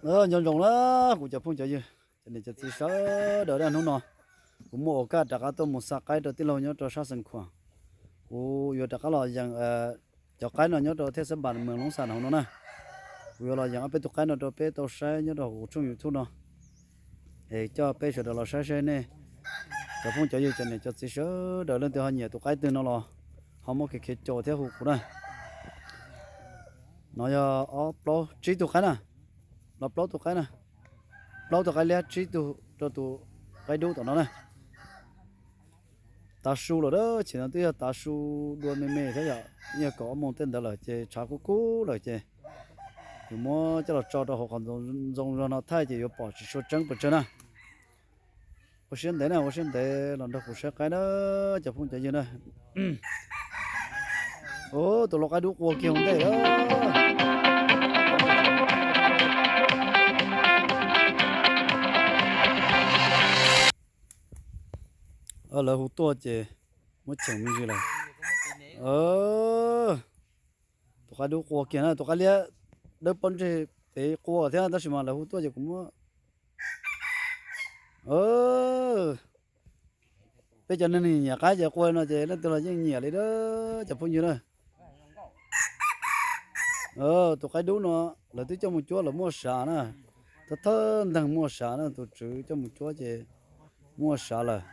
Nco ntsoov na, kuv cov phooj cov ywg, cov niam cov txiv sawv daws, hnub no kuv muaj ua kaj rov qab tuaj mus xa qaib rau tij laug nyob rau sab Xeev Khuam. Kuv yuav rov qab los yees cov qaib no nyob rau thej xab npas Mees Loob Xas hauv no na. Kuv yuav los yees ob peb tus qaib no rau peb tau saib nyob rau hauv kuv tshooj YouTube no, es coj peb sawv daws los saib seb nej cov phooj cov ywg, cov niam cov txiv sawv daws leej twg ho nyiam tus qaib twg no los ho muab khiav khiav caum thiab hu kuv na. No yog ob plaub tsib tug qaib na, los plaub tug qaib na, plaub tug qaib liab tsib tug rau tus qaib dub tom no na. Tav su lawm, chim no twb yog tav su dua me me thiab yom, yog kaum ob moos tej ntawd lawm ces tshav kub kub lawm ces yuav muab coj los tso rau hauv qhov ntxoov zog no thaij ces yuav pom tsis tshua tseeb pes tsawg na. Ua siab ntev na, ua siab ntev los nrog kuv saib qaib na, cov phooj cov ywg na. Tus lau qaib dub qua kiag hauv ntej. Lawv hu tuaj ces muab cheem me ntsis lawm. Tus qaib dub qua kiag na, tus qaib liab dawb pob ntseg pem qua thiab, tab sis mas lawv hu tuaj ces kuv muab Peb cov neeg nyiam qaib ces qua no ces leej twg los yeej nyiam li na, cov phooj ywg na. Tus qaib dub no lawv twb coj mus cuab lawv muaj sav na, thawj thawj nteeg muaj sav na, tus tswv coj mus cuab ces muaj sav lawm.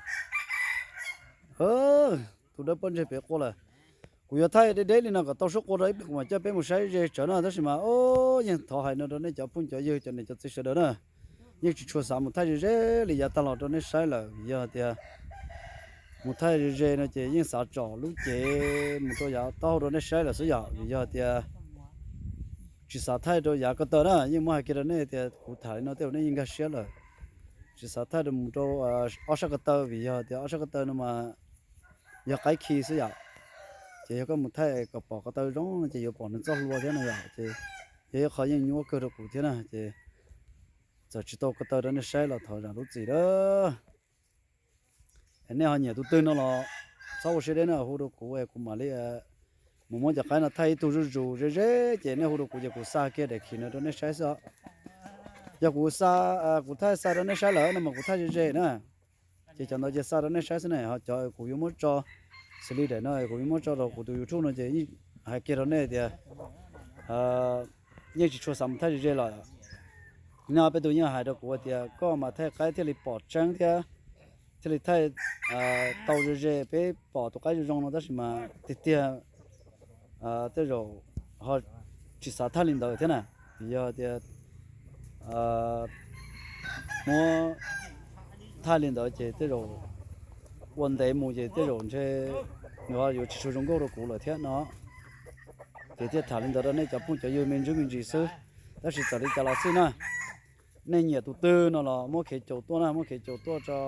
Tus dawb pob ntseg pem qua lawm. Kuv yuav thaij deb deb li no kom tau suab qua rau ib pliag kuv mam coj peb mus saib ze tsawv na, tab sis mas o, yeej thov hais no rau nej cov phooj cov ywg, cov niam cov txiv sawv daws na, yeej tsis tshua xav mus thaij ze ze li yav tag los rau nej saib lawm, vim yog tias mus thaij ze ze no ces yeej xav tsom lub cev mus rau yav taub hau rau nej saib lawm xwb yom, vim yog tias tsis xav thaij rau yav ko taw na, yeej muab hais kiag rau nej tias kuv tham li no tej zaum nej yeej nkag siab lawm. Tsis xav thaij rau mus rau ob sab ko taw, vim yog tias ob sab ko taw no mas yog qaib khi xwb yom. Ces yog koj mus thaij kom pom ko taw zoo no ces yuav pom nws txoj hlua thiab no yom, ces yog ib qho yeej nyuaj kawg rau kuv thiab na, ces txawm tsis tau ko taw rau nej saib los thov zam lub txim lawm. Nej ho nyiam tus twg no los txhob ua siab deb na, hu rau kuv, kuv mam li mus muab cov qaib no thaij ib tug zuj zus ze ze, ces nej hu rau kuv ces kuv xa kiag daim khi no rau nej saib xwb os. Yog kuv xa, kuv thaij xa rau nej saib lawm no mas kuv thaij ze ze na, ces cov ntawd ces xa rau nej saib xwb na, ho cov kuv yuav muab tso, xws li daim no kuv yuav muab tso rau kuv tus YouTube no ces yeej hais kiag rau nej tias yeej tsis tshua xav mus thaij ze ze lawm. Nej peb tus yeej hais rau kuv tias koj mas thaij qaib thiaj li pom tseeb thiab, thiaj li thaij tau ze ze peb pom tus qaib zoo zoo no, tab sis mas tiag tiag tej zaum ho tsis xav thaij li ntawd thiab na, vim yog tias muab thaij li ntawd ces tej zaum ua ntev mus ces tej zaum ntshe nws ho yuav tsis tshua zoo nkauj rau kuv lawm thiab no. Ces thiaj tham li ntawd rau nej cov phooj cov ywg me ntsuj me ntsis xwb, tab sis txawm li cas los xij na, nej nyiam tus twg no los muab khiav caum tuaj na, muab khiav caum tuaj tso,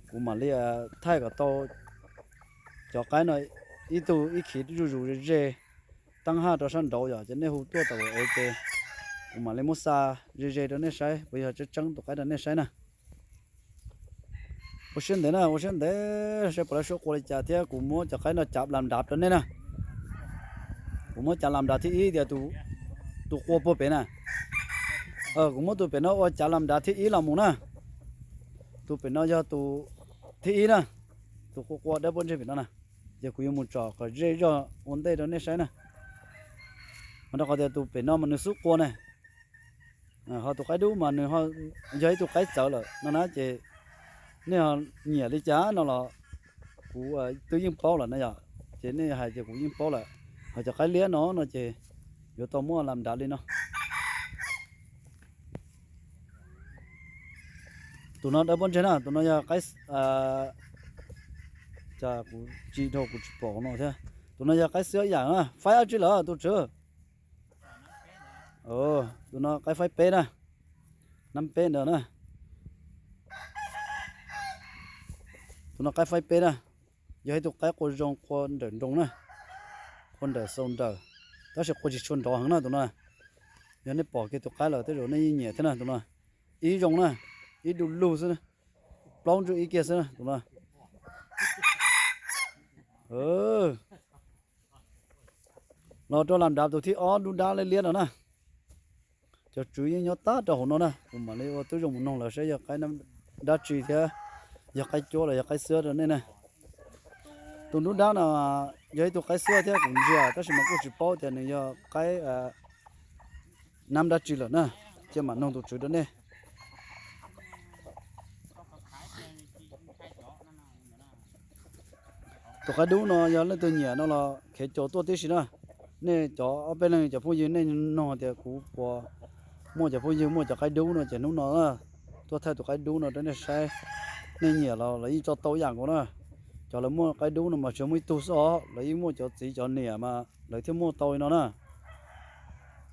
kuv mam li thaij kom tau cov qaib no ib tug ib khiv zuj zus ze ze, teeb haj rau sab nraud yom, ces nej hu tuaj tau es ces kuv mam li muab xa ze ze rau nej saib, puas yog tseeb tseeb tus qaib rau nej saib na. Ua siab ntev na, ua siab ntev, saib puas lawv suab qua li cas thiab kuv muab cov qaib no cav las nrav rau nej na. Kuv muab cav las nrav thib ib tias tus qua puag pem na. Kuv muab tus pem no ua cav las nrav thib ib los mus na. Tus pem no yog tus thib ib na, tus qua qua dawb puab ntseg pem no na. Ces kuv yuav mus tsom kom ze zog ua ntej rau nej saib na. Mas rau qhov tias tus pem no mas nws xub qua na, ho tus qaib dub mas nws yog ib tug qaib txawv lawm no na, ces nej ho nyiam li cas no los kuv twb yeej paub lawm na yom, ces nej hais ces kuv yeej paub lawm. Ho cov qaib liab no no ces yuav tau muab las nrav li no. Tus no dawb puab ntseg na, tus no yog qaib, cas kuv tsis dhau kuv tsis pom no thiab. Tus no yog qaib xwb yam na, faib dab tsi lawm tus tswv? Tus no qaib faib peb na, nab peb ntawd na. Tus no qaib faib peb na, yog ib tug qaib qua zoo qua nrawm nroos na, qua nrawm xaus nrawm, tab sis qua tsis tshua nrov heev na tus no. Yog nej pom kiag tus qaib lawm tej zaum nej yeej nyiam thiab na tus no. Ib zoo na, ib du lug xwb na, plaub ntsuj ib kiag xwb na tus no. Los rau las nrav tus thib ob dub dab liab liab no na. Cov tswv yeej nyob tag rau hauv no na, kuv mam li ua tib zoo mus noog lawv saib yog qaib dab tsi thiab yog qaib cuab los yog qaib xwab rau nej na. Tus nruab dab no yog ib tug qaib xwab thiab kuv ntsia tab sis mas kuj tsis paub tias nws yog qaib nab dab tsi lawm na, cia mam noog tus tswv rau nej. Tus qaib dub no yog leej twg nyiam no los khev caum tuaj tib si na. Nej cov ob peb leeg cov phooj ywg nej noog tias kuv puas muaj cov phooj ywg muaj cov qaib dub no ces hnub no tuaj thaij tus qaib dub no rau nej saib. Nej nyiam los lawv yeej tso tau yam nkaus na. Cov lawv muaj qaib dub no mas tsis muaj ib tug xwb os, lawv yeej muaj cov txiv cov niam mas lawv thiaj muaj tau li no na.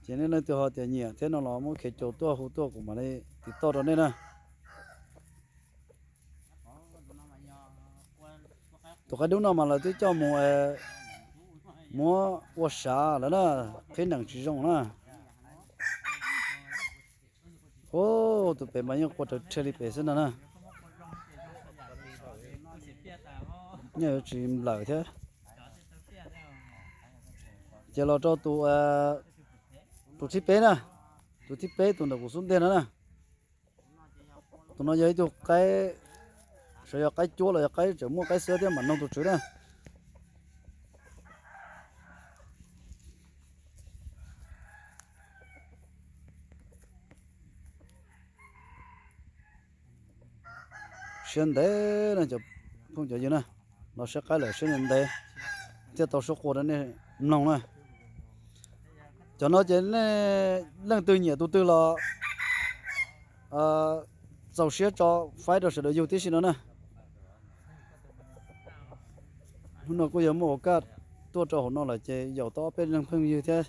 Ces nej leej twg ho tias nyiam thiab no los muab khev caum tuaj hu tuaj kuv mam li tiv toj rau nej na. Tus qaib dub no mas lawv twb coj mus muab ua sav lawm na, qhib nees tsis zoo na. Ub, tus pem mas yeej qua rawv rhe li pem xwb no na. Yeej yuav tsis nplawm thiab. Ces los rau tus, tus thib peb na, tus thib peb tus ntawm kuv xub ntiag no na. Tus no yog ib tug qaib, xyov yog qaib cuab los yog qaib tseem muaj qaib xwab thiab mam noog tus tswv na. Siab ntev na cov phooj cov ywg na, los saib qaib lawm siab ntev ntev thiaj tau suab qua rau nej mloog na. Cov no ces nej leej twg nyiam tus twg los txaus siab tso faib rau sawv daws yug tib si no na. Hnub no kuj yog muaj ua kaj tuaj rau hauv no lawm ces yaum tau ob peb leeg phooj ywg thiab,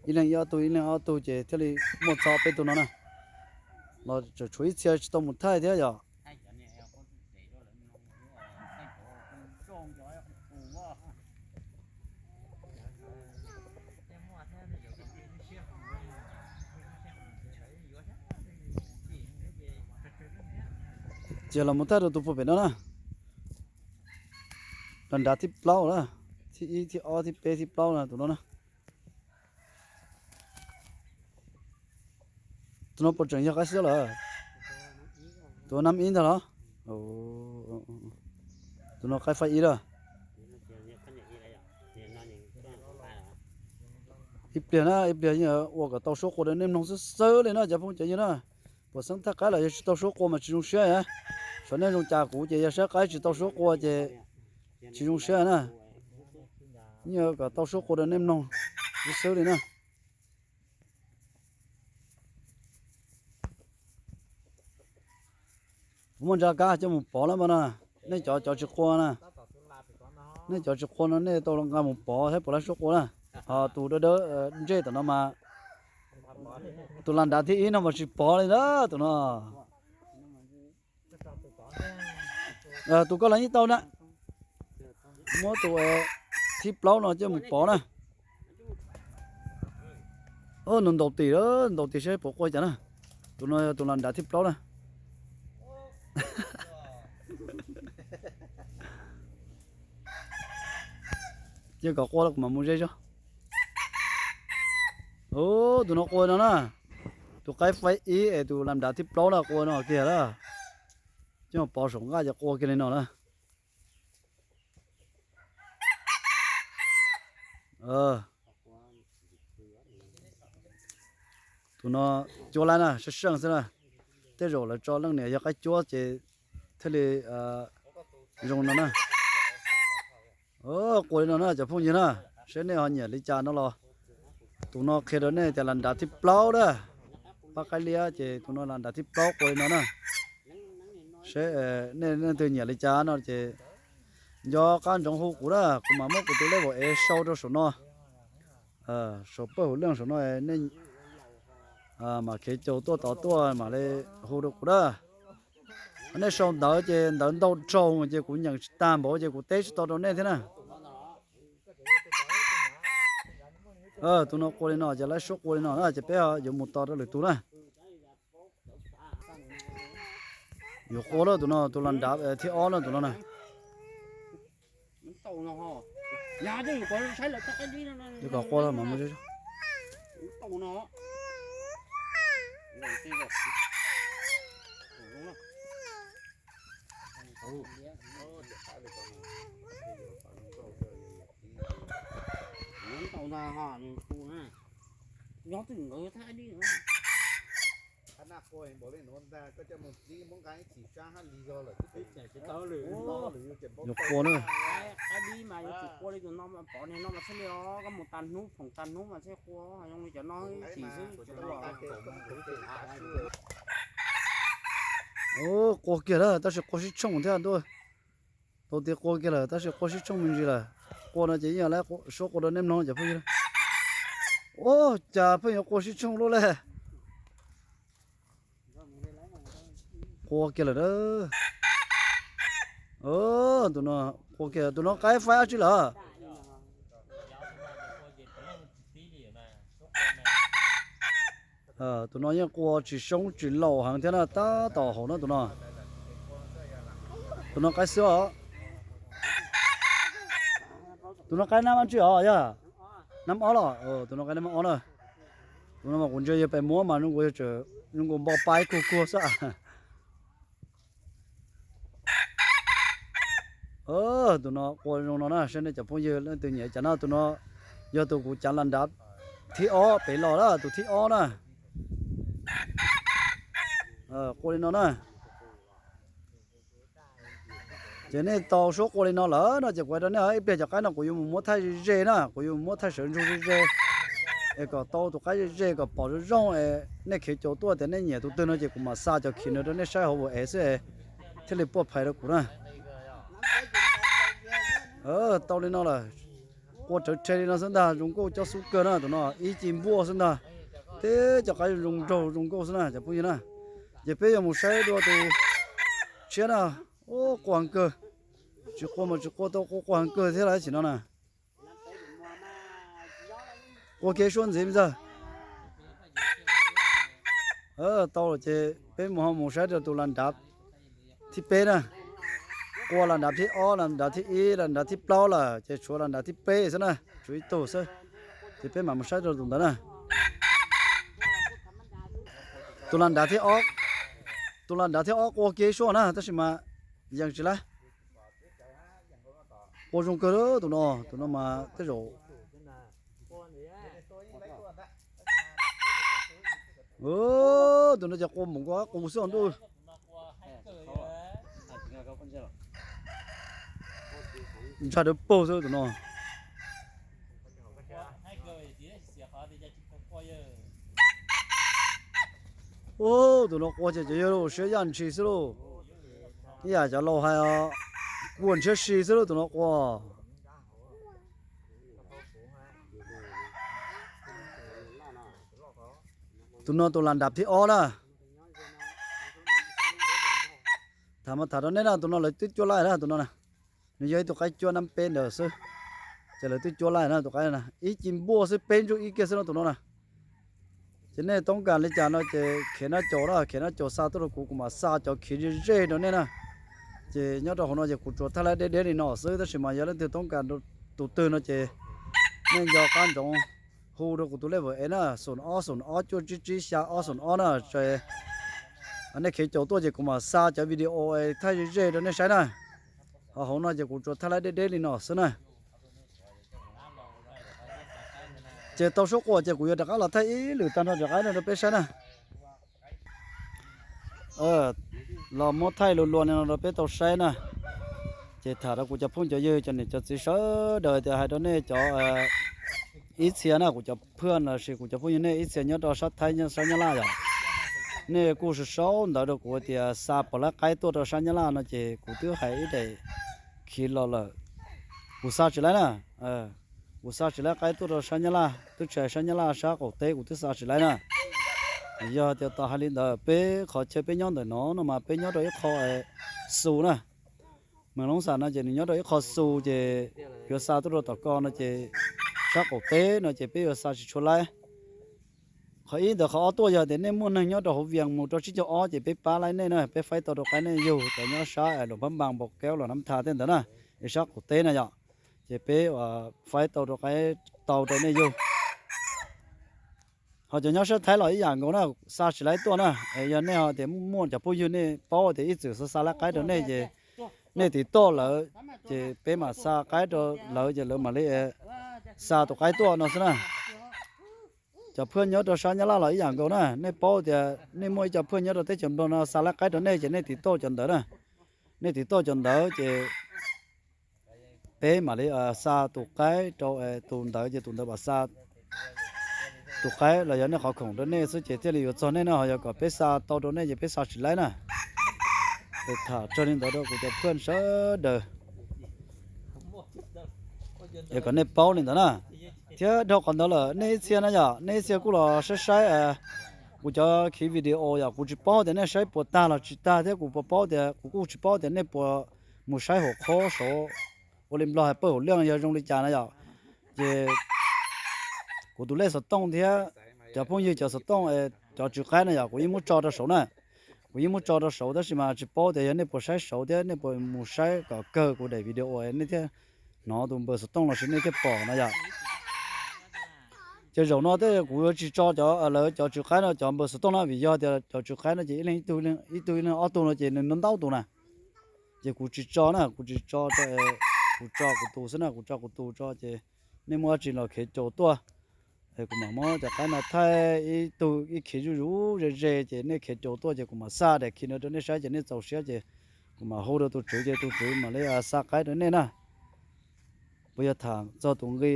ib leeg ib ob tug ib leeg ob tug ces thiaj li muaj txog peb tug no na. Los tseem tshuav ib txhia tsis tau mus thaij thiab yom. Ces los mus thaij rau tus puag pem no na. Las nrad thib plaub na, thib ib thib ob thib peb thib plaub na tus no na. Tus no puas tseem yog qaib xiab lawm? Tus no nab ib ntag los? Tus no qaib faib ib lawm. Ib pliag na, ib pliag ua kom tau suab qua rau nej mloog xwb xwb li na cov phooj cov ywg na. Puas xeeb thaj qaib los yog tsis tau suab qua mas tsis zoo siab. Xyov nej zoo cas kuv ces yog saib qaib tsis tau suab qua ces tsis zoo siab na. Kom tau suab qua rau nej mloog xwb xwb li na. Kuv muaj ntsa kab coj mus pov lawm mas na. Nej cov cov tsis qua na, nej cov tsis qua no nej tau nqa mus pov thiab puas laib suab qua na. Ho tus dawb dawb ntsej tom no mas, tus las nrad thib ib no mas tsis pov li na tus no. Tus koj los yeej tau na. Muab tus thib plaub no coj mus pov na. Nws ntaus tim, ntaus tim saib puas qua cas na. Tus no yog tus las nrad thib plaub na. Ces kom qua los kuv mam mus ze zog. Tus no qua no na. Tus qaib faib ib es tus las nrad thib plaub na qua no kiag lawm. Coj pov saum nqaj ces qua kiag li no na. Tus no cuab lab na, seej seej xwb na. Tej zaum lawv tso leej niam yog qaib cuab ces thiaj li zoo no na. Qua li no na cov phooj ywg na, seb nej ho nyiam li cas no los. Tus no qhia rau nej tias las nrad thib plaub na. Pab qaib liab ces tus no las nrad thib plaub qua li no na. Seb nej leej twg nyiam li cas no ces nco qab ntsoov hu kuv na, kuv mam muab kuv tus lej vaum ev sau rau saum no. Saum paj hauv leej saum no nej mam khev caum tuaj tod tuaj mam li hu rau kuv na. Nej sau ntawv ces ntawv ntau dhau ces kuv nyeem tsis tag npaum ces kuv teb tsis tau rau nej thiab na. Tus no qua li no ces laib suab qua li no na ces peb yuav mus tos rau lwm tus na. Yuav qua lawm tus no, tus las nrad thib ob na tus no na. Kom qua mas muaj Nyob twg nkawd thab dib. Yuav qua na. Qab dib mas yuav tsum qua li tus no mas pov niag no mas thiaj li os, koj mus tag hnub phoom tag hnub mas thiaj qua, zoo li cov no ib chim xwb tsis qua. Qua kiag lawm tab sis qua sib tshooj thiab ntuj. Tau tias qua kiag lawm tab sis qua sib tshooj me ntsis lawm. Qua no ces ib yam li suab qua rau nej mloog cov phooj ywg. Ua cas pheej yuav qua sib tshooj luaj li. Qua kiag lawm a. Tus no qua kiag, tus no qaib faib dab tsi lawm? Tus no yeej qua tsis soob tsis laus heev thiab na, tab tom haum no tus no. Tus no qaib xwb os. Tus no qaib nab dab tsi os yog? Nab ob los? Tus no qaib nab ob na. Tus no mas kuv ntsia yog pes muab mas zoo nkaus npo paib kuag kuag xwb. Tus no qua zoo no na, saib nej cov phooj ywg leej twg nyiam cas na. Tus no yog tus kuv cav las nrav thib ob pem los na, tus thib ob na. Qua li no na. Ces nej tau suab qua li no lawm no ces kuv hais rau nej, ib pliag cov qaib no kuv yuav mus muab thaij ze ze na, kuv yuav mus muab thaij sawv ntsug ze ze, es kom tau tus qaib ze ze kom pom zoo zoo es nej khiav caum tuaj tias nej nyiam tus twg no ces kuv mam xa cov khiv no rau nej saib hauv ua es xwb es thiaj li puaj phais rau kuv na. Tau li no lawm, qua rawv rhe li no xwb ntag, zoo nkauj cob xub kawg na tus no, ib ci npuaj xwb ntag, tib cov qaib zoo nraug zoo nkauj xwb na cov phooj ywg na. Ces peb yuav mus saib dua tus tshiab na, ua quas heev kawg, tsis qua mas tsis qua tau, qua quas heev kawg thiab lawm tam sim no na. Qua kiag suab ntxiv me ntxawg. Tau lawm ces peb mus ho mus saib rau tus las nrav thib peb na. Qua las nrav thib ob, las nrav thib ib, las nrav thib plaub lawm ces tshuav las nrav thib peb xwb na, tshuav ib tug xwb. Ces peb mam mus saib rau tus ntawd na. Tus las nrav thib ob, tus las nrav thib ob qua kiag ib suab na tab sis mas yeej tsis laib. Qua zoo kawg tus no, tus no mas tej zaum tus no ces qua npaum nkaus qus xwb ntuj. Ntsha dawb paug xwb tus no. Tus no qua ces cov yawg siab yaj ntshis xwb lauj. Ib yam cov laus hais, kua ntshiab si xwb lauj tus no qua. Tus no tus las nrav thib ob na. Tham mas tham rau nej na, tus no lawv twb cuab laij na tus no na. Nws yog ib tug qaib cuab nab peb ntawd xwb, ces lawv twb cuab laij na tus qaib na, ib ci npuaj xwb peb ntsuj ib kiag xwb no tus no na. Ces nej toob kas li cas no ces khiav noj caum na, khiav noj caum xa tuaj rau kuv, kuv mam xa cov khiv ze ze rau nej na. Ces nyob rau hauv no ces kuv tsuas thaij laib deb deb li no xwb, tab sis mas yog leej twg toob kas tus twg no ces nej nco qab ntsoov hu rau kuv tus lej vawm es na, xoom ob xoom ob cuaj tsib tsib xya ob xoom ob na. Nej khiav caum tuaj ces kuv mam xa cov video thaij ze ze rau nej saib na. Ho hauv no ces kuv tsuas thaij laib deb deb li no xwb na. Ces tau suab qua ces kuv yuav rov qab los thaij ib lwm tag nrho rov qab no rau peb saib na. Los muab thaij lus luas li no rau peb tau saib na. Ces tham rau kuv cov phooj cov ywg cov niam cov txiv sawv daws tias hais rau nej cov ib txhia na, kuv cov phwj lossis kuv cov phooj ywg nej ib txhia nyob rau sab Thaib sab Nyab Laj yom, nej kuj sau sau ntawv rau kuv tias xa puas laib qaib tuaj rau sab Nyab Laj no ces kuv twb hais ib daim khiv los lawm, kuv xa tsis laib na. Kuv xa tsis laib qaib tuaj rau sab Nyab Laj, twb tsis hais sab Nyab Laj sab qaum teb kuv twb xa tsis laib na. Yog tias tos hais li ntawd peb qhov chaw peb nyob ntawm no no mas peb nyob rau ib qho xu na. Mees Loob Xam no ces nws nyob rau ib qho xu ces yuav xa tuaj rau tom ko no ces sab qaum teb no ces peb yuav xa tsis tshua laib. Qhov ib ntawd, qhov ob tuaj yog tias nej muaj neeg nyob rau hauv Vias mus rau tsib caug ob ces peb pab laib nej na, peb faib tau rau qaib nej yug cov nyob sab Luam Phab Npas, Npau Keub, Luam Nab Tha tej ntawd na, es sab qaum teb na yom, ces peb faib tau rau qaib tau rau nej yug. Ho cov nyob sab Thaib los ib yam nkaus na, xa tsis laib tuaj na. Es yog nej ho tias muaj cov phooj ywg nej paub tias ib txwm xa xa laib qaib rau nej ces nej tiv toj lawv, ces peb mam xa qaib rau lawv ces lawv mam li xa tus qaib tuaj no xwb na. Cov phooj ywg nyob rau sab Nyab Laj los ib yam nkaus na, nej paub tias nej muaj ib co phooj ywg nyob rau teb chaws Nplog no xa laib qaib rau nej ces nej tiv toj cov ntawd na. Nej tiv toj cov ntawd ces peb mam li xa tus qaib rau tus ntawd ces tus ntawd mam xa tus qaib los yog nej qhov khoom rau nej xwb ces thiaj li yuav txog nej na. Ho yog kom peb xa tau rau nej ces peb xa tsis laib na. Es tham txog li ntawd rau kuv cov phooj ywg sawv daws, es kom nej paub li ntawd na. Thiab dhau qhov ntawd lawm nej ib txhia na yom, nej ib txhia kuj los saib saib kuv cov khiv video yom, kuv tsis paub tias nej saib puas tag los tsis tag thiab kuv puas paub tias, kuv kuj tsis paub tias nej puas mus saib hauv qhob saud ua li Nplog hais pawg hauv liaj yog zoo li cas na yom. Ces kuv tus lej xov tooj thiab cov phooj ywg cov xov tooj, cov tswv qaib na yom, kuv yeej muab tso rau saud na. Kuv yeej muab tso rau saud tab sis mas tsis paub tias yog nej puas saib saud thiab nej puas mus saib kom kawg kuv daim video nej thiaj hnov tus npawb xov tooj los sis nej thiaj pom na yom. Ces zaum no tej kuv yuav tsis tso cov, lawv cov tswv qaib no cov npawb xov tooj no vim yog tias cov tswv qaib no ces ib leeg ib tug, ib tug ib leeg ob tug no ces nws ntau tus na. Ces kuv tsis tso na, kuv tsis tso, kuv tso kuv tus xwb na, kuv tso kuv tus tso ces nej muaj dab tsi los khiav caum tuaj. Es kuv mam muab cov qaib no thaij ib tug ib khiv zuj zus ze ze ces nej khiav caum tuaj ces kuv mam xa daim khiv no rau nej saib ces nej txaus siab ces kuv mam hu rau tus tswv ces tus tswv mam li xa qaib rau nej na. Puas yog tham txog tus nqi,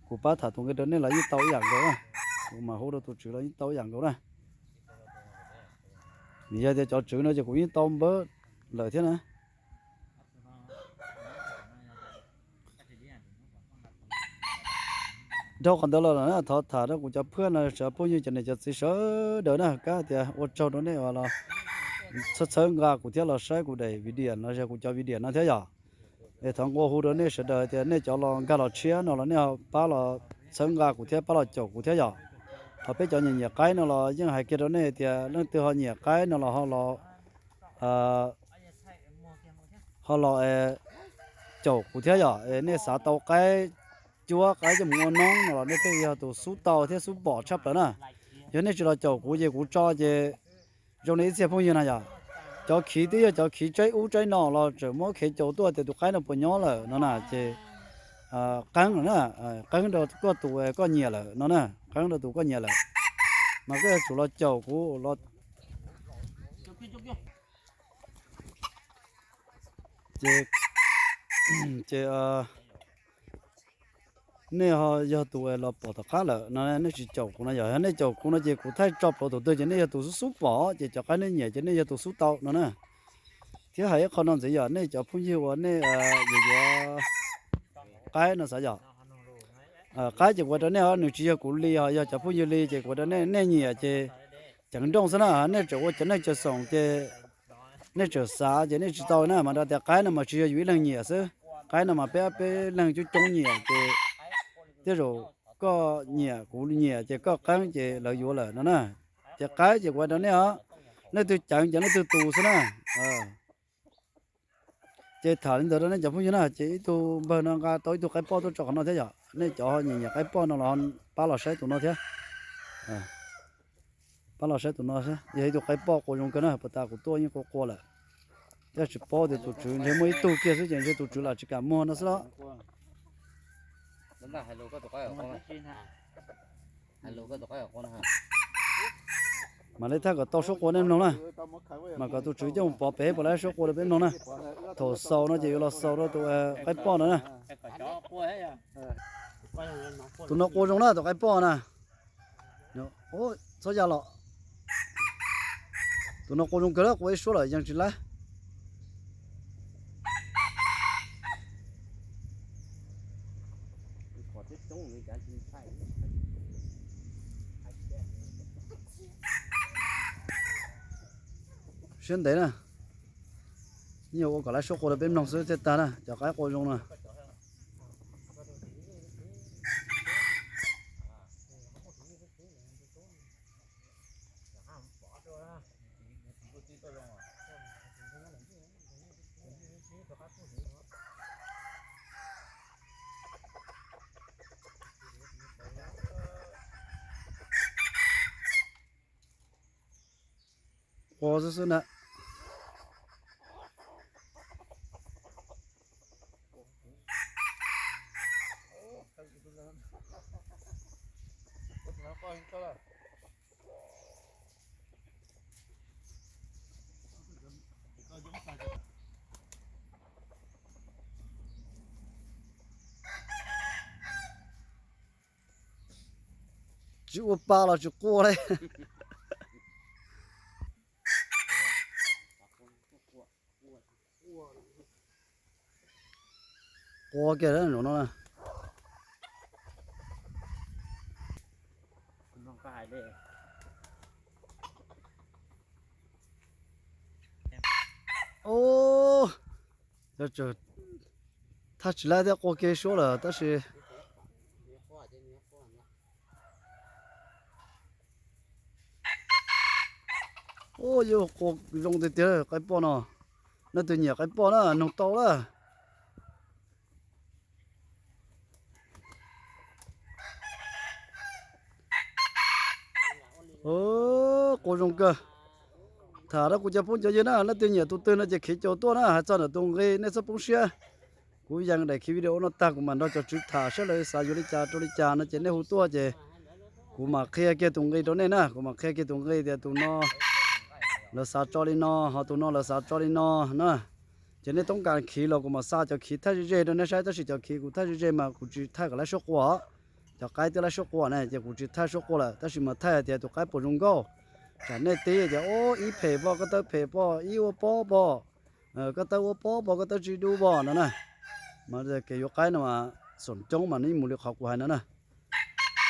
kuv pab tham tus nqi rau nej los yeej tau ib yam nkaus na. Kuv mam hu rau tus tswv los yeej tau ib yam nkaus na. Nws yog tias cov tswv no ces kuv yeej tau npawb lawm thiab na. Dhau qhov ntawd los na, thov tham rau kuv cov phooj ywg no, cov phooj ywg cov niam cov txiv sawv daws na, kab tias ua tsaug rau nej uas los txhawb txhawb nqa kuv thiab los saib kuv daim video no, kuv cov video no thiab yom. Es thov nqua hu rau nej sawv daws tias nej cov los nkag los tshiab no los nej pab los txhawb nqa kuv thiab pab los caum kuv thiab yom. Ho peb cov nyiam nyiam qaib no los yeej hais kiag rau nej tias leej twg ho nyiam qaib no los ho los, ho los caum kuv thiab yom. Nej xav tau qaib cuab qaib coj mus ua noob no los nej thiaj yog tus xub tau thiab xub pom tshaj plaws na. Yog nej tsis los caum kuv ces kuv tso ces zoo li ib txhia phooj ywg na yom, cov khiv twb yog cov khiv tsaib ub tsaib no los tseem muab khiav caum tuaj tias tus qaib no puas nyob lawm no na ces qeeb lawm na, qeeb rau koj tus koj nyiam lawm no na, qeeb rau tus koj nyiam lawm. Mas koj yuav tsum los caum kuv los ces, ces nej ho yog tus los pom tom qab lawm no nej tsis caum kuv no yom, yog nej caum kuv no ces kuv thaij tso plhuav tus twg ces nej yog tus xub xub pom ces cov qaib nej nyiam ces nej yog tus xub tau no na. Thiab hais ib qho no ntxiv yom, nej cov phooj ywg uas nej yuav yuav qaib no xav yom, qaib ces kuv ua rau nej, nws tsis yog kuv li ho yog cov phooj ywg li ces kuv ua rau nej, nej nyiam ces ceev nrooj xwb na, nej tseem ua cov neeg cawg xoom ces nej tseem xav ces nej tsis tau na. Mas rau tias qaib no mas tsis yog yus ib leeg nyiam xwb, qaib no mas peb ob peb leeg coob coob nyiam ces tej zaum koj nyiam kuv nyiam ces koj qeeb ces lawv yuav lawm no na. Ces qaib ces kuv ua rau nej os, leej twg ceev ces leej twg tus xwb na. Ces tham li ntawd rau nej cov phooj ywg na, ces ib tug npawg no nqa tau ib tug qaib poj tuaj tso qhov no thiab yom. Nej cov nyiam nyiam qaib poj no los pab los saib tus no thiab. Pab los saib tus no, yog ib tug qaib poj qua zoo kawg na, puas tas kuv tuaj yeej qua qua lawm. Thiab tsis paub tias tus tswv ntshe muaj ib tug kiag xwb ces ntshe tus tswv lam tsis kam muag no xwb los. Mam li thaij kom tau suab qua nej mloog na. Mas kom tus tswv coj mus pov pem puas laib suab qua rau peb mloog na. Thaum xaus no ces yuav los xaus rau tus qaib poj no na. Tus no qua zoo na, tus qaib poj na. Txhob ya los. Tus no qua zoo kawg, qua ib suab lawm yeej tsis laib. Siab ntev na. Nyuam ua kom laib suab qua rau peb mloog xwb thiaj tag na, cov qaib qua zoo na. Qua xwb xwb na. Tsis ua pa los tsis quaj li. Qua kiag no na. Ub, thaj tsis laib thiab qua kiag suab lawm tab sis. Ub, yog qua zoo tiag tiag qaib poj no. Leej twg nyiam qaib poj na noog tau lawm. Qua zoo kawg. Tham rau kuv cov phooj cov ywg na, leej twg nyiam tus twg no ces khiv caum tuaj na, hais txog ntawm tus nqi nej txhob poob siab. Kuv yees daim khiv video no tag kuv mam nrog cov tswv tham saib lawv xav yuav li cas rau li cas no ces nej hu tuaj ces kuv mam qhia kiag tus nqi rau nej na, kuv mam qhia kiag tus nqi tias tus no lawv xav tso li no, ho tus no lawv xav tso li no na. Ces nej toob kas khiv los kuv mam xa cov khiv thaj ze ze rau nej saib, tab sis cov khiv kuv thaj ze ze mas kuv tsis thaij kom laib suab qua. Cov qaib twb laib suab qua na ces kuv tsis thaij suab qua lawm, tab sis mas thaij hais tias tus qaib puas zoo nkauj. Tsam nej teb tias ub ib phem pom, koj tawb phem pom, ib ua pob pom, koj tawb ua pob pom, koj tawb tsis dub pom no na. Mas kev yuav qaib no mas xoom coob mas nej mus li qhov kuv hais no na.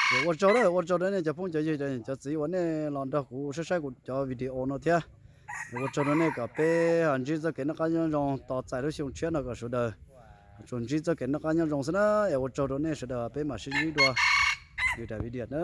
Ces ua tsaug, ua tsaug rau nej cov phooj cov ywg, cov txiv uas nej los nrog kuv saib saib kuv cov video no thiab. Ua tsaug rau nej kom peb ho ntsib txoj kev noj qab nyob zoo tos txais lub xyoo tshiab no kom sawv daws tsuas ntsib txoj kev noj qab nyob zoo xwb na. Es ua tsaug rau nej sawv daws, peb mam sib ntsib dua lwm daim video na.